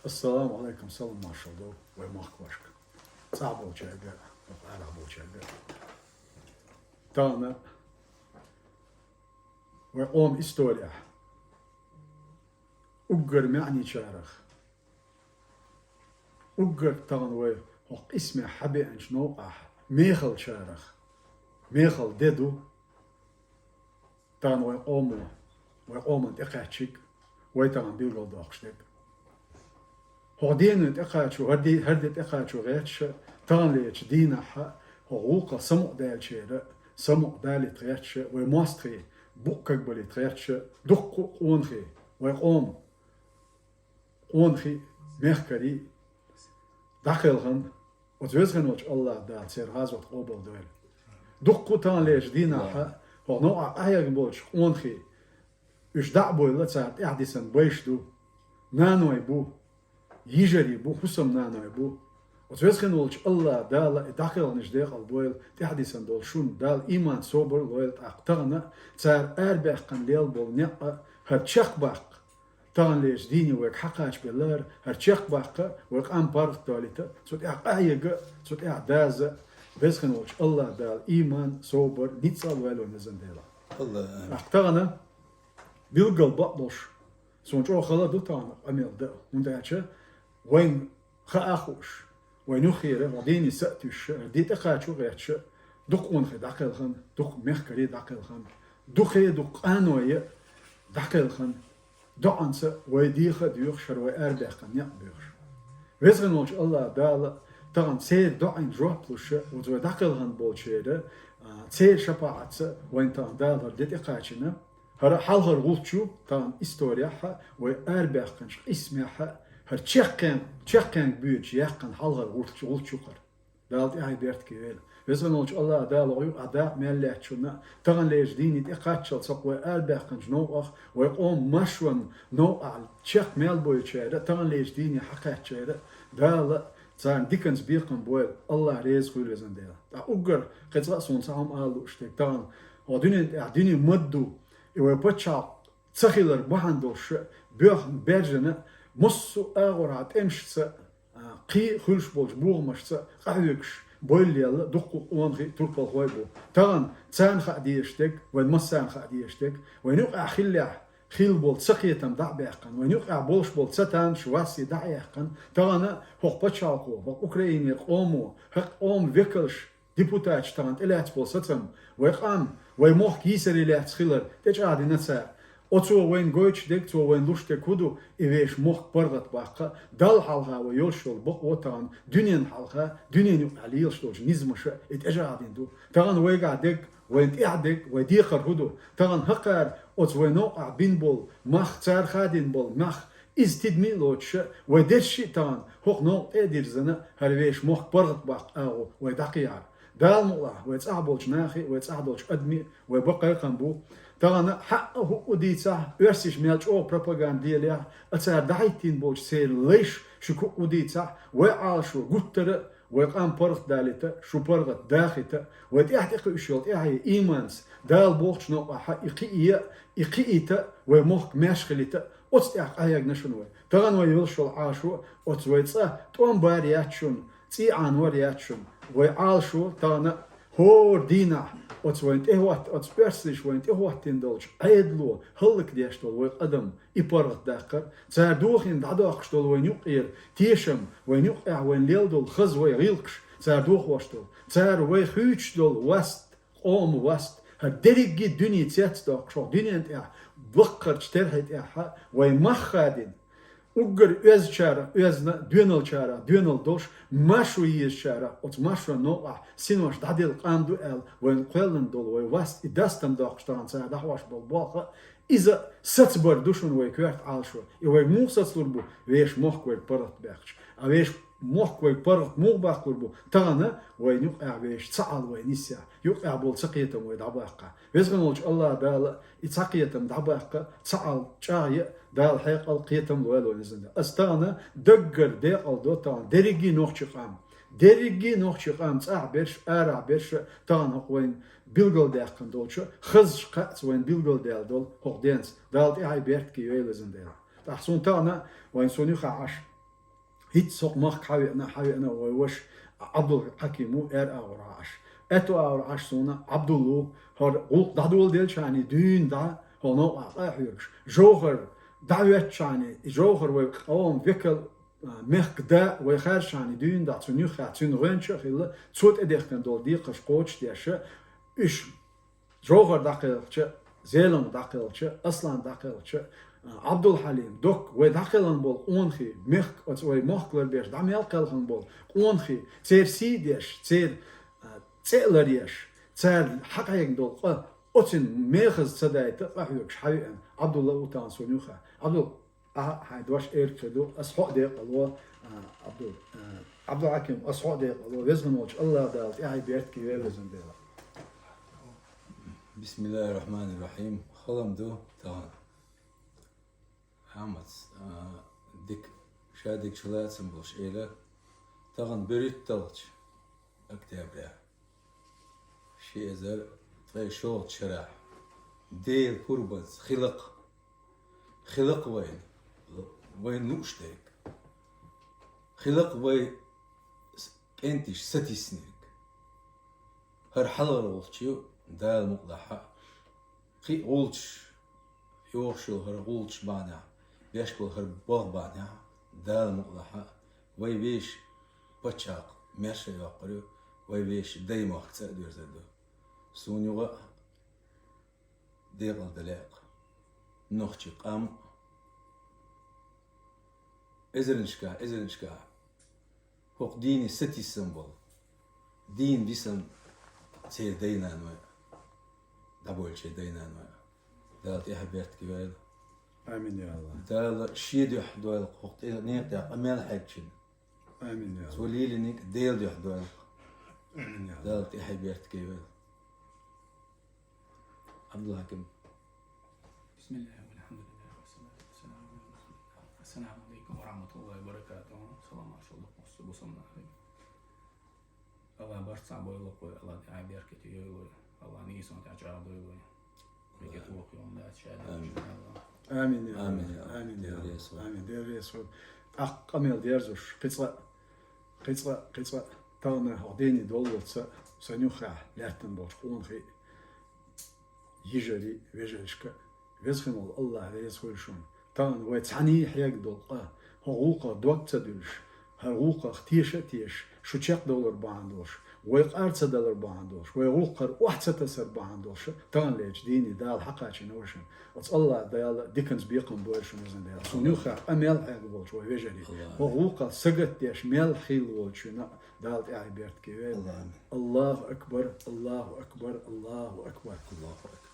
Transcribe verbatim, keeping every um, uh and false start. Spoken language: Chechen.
Ассаламу Ӏалайкум, салам-маршалла ду вай махкашка. ЦӀагӀа болчаьрга, арахь болчаьрга. Тахана вай къоман исторехь уггар маьӀничарах, уггар тахана вай хӀокху къисамехь хьабеанчу новкъахь мехалчарах мехала де ду. Тахана вай къомо, вай къоман тӀекхаьчнарг, вай тахана билгалдоккхуш дерг. ХӀокху дено тӀекхачо, хӀара де, хӀара де тӀекхачо гӀерташ а, таханлерчу дийнахь а, хӀокху гӀуллакхах самукъадаьллачеран а, самукъадалийта гӀерташ а, вай мостагӀий букъ кагбалийта гӀерташ а, дуккха а къонахий, вай къоман къонахий, мехкарий дӀакхелхина, оцу веза хин волчу АллахӀ Дала церан гӀазот къобалдойла. Дуккха а таханлерчу дийнахь а, хӀокху новкъахь къахьегна болчу къонахий, уьш дӀа а бовлла, цара тӀаьхьадисина байш ду, наной бу, йижарий бу, хӀусамнаной бу. Оцу веза хин волчу АллахӀ Дала и дӀакхелхинчу декъал бойла тӀаьхьадисина долу шуна, Дала ийман, собар а лойла тӀаккха тахана а, цара арабаьккхина лелла болу некъ а, хӀара чекхбаккха. Таханлерчу дийне вайга хьакхачабелла хӀара, хӀара чекхбаккха, вай къам паргӀатдолийта, цу тӀехь къахьега, цу тӀехь даза, веза хин волчу АллахӀ Дала ийман, собар, ницкъ а лойла вайна, везан Дела. АллахӀ, амин. ТӀаккха тахана билггал бакъдолуш, суна чӀогӀа хала ду тахана къамел дан, хӀунда аьлча вайна хаа а хууш, вайн юххера хӀокху дийне са а туьйсуш, хӀара де тӀекхачо гӀерташ а, дукха къонахий дӀакхелхина, дукха мехкарий дӀакхелхина, дукха, дукха къаной а дӀакхелхина, доӀанца вай деха а доьхуш, хӀара вай арабаьккхина некъ а боьхуш. Веза хин волчу АллахӀ Дала тахана церан доӀина жоп луш а, оцу вай дӀакхелхина болчеран, а, церан шапаӀатца вайна тахана Дала хӀара де тӀекхачийна, хӀара хьалхара гӀулч ю тахана исторехь а, вай арабаьккхинчу къисамехь а, хӀара чекхъен-, чекхъенга боьдуш яьккхина хьалхара гӀулч, гӀулч ю хӀара. Дала тӀаьхье беркате йойла. Веза хин волчу АллахӀ Дала хьо юкъахь дакъа мел лаьтташ шуна, таханлерчу дийне тӀекхаччалц хӀокху вай арабаьккхинчу новкъах, вай къоман маршонан новкъахь чекх мел бойчеран, таханлерчу дийне хьакхаьчнарг, Дала царна диканца бекхам бойла, АллахӀ реза хуьлда, везан Дела. Ткъа уггар кхин цкъа а суна цхьа хӀума ала лууш дерг тахана, хӀокху дуьнен тӀехь дуьне ма-дду, и вай пачхьалкх ца хилар бахьана долуш а, боьхна баьржина, массо а агӀор а тӀемашца, а, кхин а хуьлуш болчу бохамашца къахьоьгуш, бойла лелла дуккха а къонахий а, турпалхой а бу. Тахана царна хаа дезаш дерг, вайн массарна хаа дезаш дерг, вайн юкъахь хиллехь, хилла болу цакхетам дӀа а баьккхина, вайн юкъахь болуш болу цатанаш, васий дӀа а яьккхина, тахана хӀокху пачхьалкхо, хӀокху Украинера къомо, хӀокху къоман векалш, депутаташ тахана тӀелаьцна болу сацам, вай къам, вай мохк йийсаре лаьцна хилар тӀечӀагӀдина цара. Оцо вайна гойтуш дерг, цо вайна луш дерг хӀун ду, и вешан мохк паргӀатбаккха, Далла хьалха вай йолуш йолу бакъо тахана дуьненна хьалха, дуьненан юкъахь лелаш долчу низамаша и тӀечӀагӀдина ду. Тахана вайгахь дерг, вайна тӀехь дерг, вай декхар хӀун ду? Тахана хӀокхара оцу вай новкъахь бина болу мах, цара хадийна болу мах, иза тидаме а лоцуш а, вай дерриш а тахана хӀокху новкъа тӀе а дирзина, хӀара вешан мохк паргӀатбаккха агӀо вай дӀакхехьара. Дала мукъалахь, вай цӀахь болчу нахе а, вай цӀахь долчу адамийн а вай бакъ кхайкхам бу. Тахана хьаъа хӀуъа дийцахь, оьрсаша мел чӀогӀа пропаганда делахь а, цара дӀахӀиттийна болчу церан лайша шуьга хӀуъа дийцахь, вай Ӏалашо гуттара а вай къам паргӀатдалийта, шу паргӀатдахийта, вай тӀаьхьа тӀекхуьуш йолу тӀаьхье ийманца, Дала бохучу новкъахь и кхиийта, и кхиийта, вай мохк маьрша хилийта, оцу тӀехь къахьегна шуна вай. Тахана вай йолуш йолу Ӏалашо оцу вай цӀа тӀом бар яц шуна, цӀий Ӏанор яц шуна. Вай Ӏалашо тахана хӀора дийнахь оцу вайна тӀехӀотта-, оцу оьрсаша вайна тӀехӀоттийна долчу Ӏедало хӀаллакдеш долу вай къам, и паргӀатдаккхар, цара дохийна дӀадоккхуш долу вайна юккъера тешам, вайна юккъехь вайна лелла долу хаза вай гӀиллакхаш, цара дохош долу, цара вай хуьйцуш долу васт, къоман васт, хӀара дерриге а дуьне цецдоккхуш, хӀокху дуьнен тӀехь, баккхарчу терхье тӀехь а вай мах хадийна, уггар оьзучарах оьзна, доьналчарах доьналла долуш, маршо езачарах оцу маршонан новкъахь синош дӀаделла къам ду аьлла, вайна кхоьллина долу вай васт, и дастам доккхуш тахана цара дӀахьош болу болх а, иза сацбар ду шуна вай коьрта Ӏалашо. И вайга муха сацалур бу, вешан мохк вайга паргӀатбаьккхича? А вешан мохк вайга паргӀат муха баккхалур бу, тахана вайна юккъехь вешан цхьаалла вай нисъяхь, юккъехь болу цакхетам вай дӀабаккхахь? Веза хин волчу АллахӀ Дала и цхьа кхетам дӀабаккха, цхьаалла чӀагӀъян Дала хьекъал, кхетам лойла вайна, везан Дела. Аса тахана даггара декъал до тахана дерриге а нохчийн къам. Дерриге а нохчийн къам, цӀахь берш а, арахь берш а, тахана хӀокху вайна билгалдаьккхина долчу хазачу кхаъца вайна билгалдаьлла долу хӀокху денца. Дала тӀаьхье беркате йойла, везан Дела. ТӀаккха суна тахана вайна суна юххехь Ӏаш ХӀинца со махка хьавеана, хьавеана вай ваша Ӏабдул-Хьаким ву, аьрру агӀор Ӏаш. Аьтту агӀор Ӏаш суна Ӏабдул ву, хӀара гӀуллакх дӀадоладелча хана дуьйна дӀа, хӀара новкъа къахьоьгуш. Жовхар дӀаветтача хана, и Жовхар вай къоман векал, а, мехкда вай хаьрча хана дуьйна дӀа, цунна юххехь, цуьнан гӀоьнча а хилла, цо тӀедехкина долу декхарш кхочушдеш, уьш Жовхар дӀакхелхича, Зелам дӀакхелхича, Аслан дӀакхелхича, Ӏабдулхьалим, Док, вай дӀакхелхина болу къонахий, мехк, оцу вай мохк ларбеш дӀа мел кхелхина болу къонахий, церан сий а деш, церан, а, цӀе а ларъеш, цара хьакхайкхина долу къа, оцу мехаза ца дайта къахьоьгуш хьавеана Ӏабдулла ву тахана суна юххехь. Ӏабдул, ахьа, хьайн дош эрна хир ду, ас хьо а декъало, а, Ӏабдул, а, Ӏабдул-Хьаким, ас хьо а декъало, веза хинна волчу АллахӀ Дала тӀаьхье беркате йойла, везан Дела. Бисмиллахир-рахманир-рахим. Халам ду тахана. Хьамац, а, дика, ша дика чулацам болуш эла, тахана берхӀитталгӀачу октября, ши эзар ткъе шолгӀачу шарахь, Делан пурбанца хилла-кх, хилла-кх вайна, вайна лууш дерг, хилла-кх вай с-, кӀентий сатиснарг. ХӀара хьалхара гӀулч ю, Дала мукъалахь, кхин а гӀулчаш, йогӀуш йолу хӀара гӀулчаш бахьанехь, беш болу хӀара болх бахьанехь, Дала мукъалахь, вай вешан пачхьалкх маьрша а йоккхур ю, вай вешан даймохк цӀа а доьрзур ду. Суна юха а декъала дан лаьа-кх нохчийн къам а, эзарнашкахь, эзарнашкахь хӀокху дийне сатийсам болу, дийна дисина церан дай-наной, дӀабойлучеран дай-наной. Дала тӀаьхье беркате йойла. Амин, я АллахӀ. Дала шен дуьхьа дойла хӀокху тӀе-, некъа тӀехь къамел хьегначунна. Амин, я АллахӀ. Цо лелийнарг Делан дуьхьа дойла. Амин, я АллахӀ. Дала тӀаьхье беркате йойла. Ӏабдул-Хьаким. Бисмиллахи валхьамдулиллахи вассалату вассаламу аля расулиллах. Ассаламу алейкум ва рахматуллахи ва баракатуху. Салам, маршалла, массо бусалба нахе. АллахӀ барт цхьаъ бойла вай, АллахӀ тӀаьхье беркате йойла вай, АллахӀ нийсонан тӀаьхье чӀагӀдойла вай. Веке тохайовн дац шаьш, амин. Амин, я АллахӀ. Амин, я АллахӀ. Амин, Дела реза хуьлда. ТӀаккха къамел дерзош, кхин цкъа, кхин цкъа, кхин цкъа, тахана хӀокху дийне доллалц а, сайн юххехь лаьттина болчу къонахий, йижарий, вежаршка, веза хинна волу АллахӀ реза хуьлда шуна. Тахана вай цхьаьний хьегна долу къа, хӀокху гӀуллакхах дог ца дуьллуш, хӀара гӀуллакхах теша а тешаш, шу чекхдовлар бахьана долуш, вай къар ца далар бахьана долуш, вай гӀуллакхах охьа ца тасар бахьана долуш, таханлерчу дийне Дала хьакхачийна вай шуна. Оцу АллахӀ Дала диканца бекхам бойла шуна, везан Дела. Суна юххехь къамел хьегна болчу вай вежарий. ХӀокху гӀуллакхах сагатдеш мел хилла волчунна Дала тӀаьхье беркате йойла. АллахӀу акбар, АллахӀу акбар, АллахӀу акбар. АллахӀу акбар.